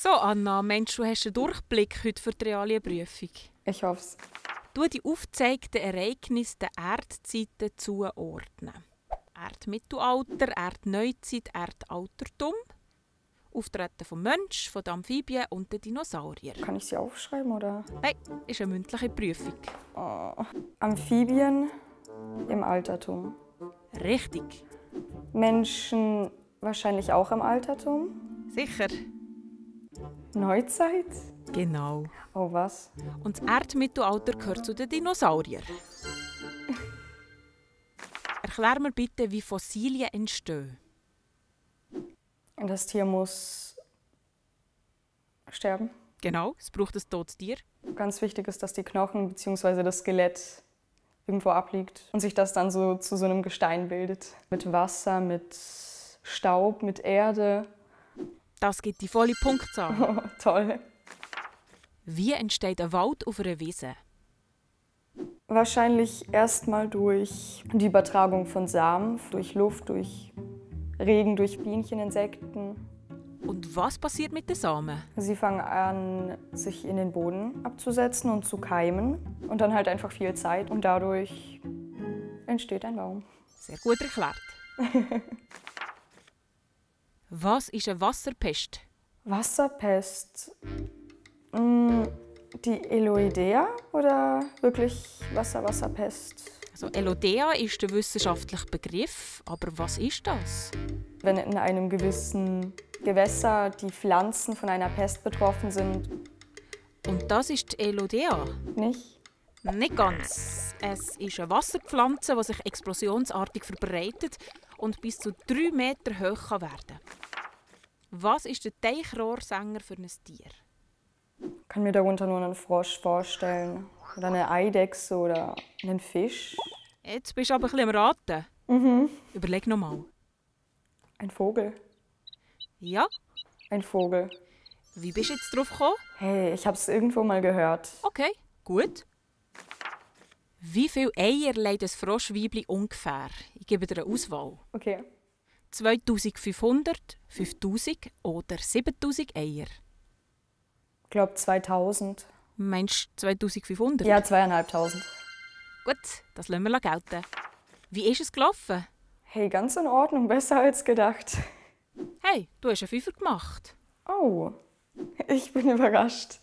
So, Anna, meinst du, hast einen Durchblick heute für die Realienprüfung? Ich hoff's. Du die aufgezeigten Ereignisse der Erdzeiten zuordnen. Erdmittelalter, Erdneuzeit, Erdaltertum. Auftreten vom Mensch, von den Amphibien und den Dinosauriern. Kann ich sie aufschreiben, oder? Nein, ist eine mündliche Prüfung. Oh. Amphibien im Altertum. Richtig. Menschen wahrscheinlich auch im Altertum. Sicher. Neuzeit? Genau. Oh, was? Und das Erdmittelalter gehört zu den Dinosauriern. Erklär mir bitte, wie Fossilien entstehen. Das Tier muss sterben. Genau, es braucht ein totes Tier. Ganz wichtig ist, dass die Knochen bzw. das Skelett irgendwo abliegt und sich das dann so zu so einem Gestein bildet. Mit Wasser, mit Staub, mit Erde. Das gibt die volle Punktzahl. Oh, toll. Wie entsteht ein Wald auf einer Wiese? Wahrscheinlich erstmal durch die Übertragung von Samen, durch Luft, durch Regen, durch Bienchen, Insekten. Und was passiert mit den Samen? Sie fangen an, sich in den Boden abzusetzen und zu keimen. Und dann halt einfach viel Zeit und dadurch entsteht ein Baum. Sehr gut erklärt. Was ist eine Wasserpest? Wasserpest. Die Eloidea oder wirklich Wasserpest? Also Elodea ist der wissenschaftliche Begriff, aber was ist das? Wenn in einem gewissen Gewässer die Pflanzen von einer Pest betroffen sind. Und das ist die Elodea? Nicht? Nicht ganz. Es ist eine Wasserpflanze, die sich explosionsartig verbreitet und bis zu 3 Meter hoch werden kann. Was ist der Teichrohrsänger für ein Tier? Ich kann mir darunter nur einen Frosch vorstellen. Oder eine Eidechse oder einen Fisch. Jetzt bist du aber ein bisschen am Raten. Überleg noch mal. Ein Vogel. Ja? Ein Vogel. Wie bist du jetzt drauf gekommen? Hey, ich habe es irgendwo mal gehört. Okay, gut. Wie viele Eier legt ein Froschweibli ungefähr? Ich gebe dir eine Auswahl. Okay. 2500, 5000 oder 7000 Eier? Ich glaube 2000. Meinst du 2500? Ja, 2500. Gut, das lassen wir gelten. Wie ist es gelaufen? Hey, ganz in Ordnung, besser als gedacht. Hey, du hast einen Fünfer gemacht. Oh, ich bin überrascht.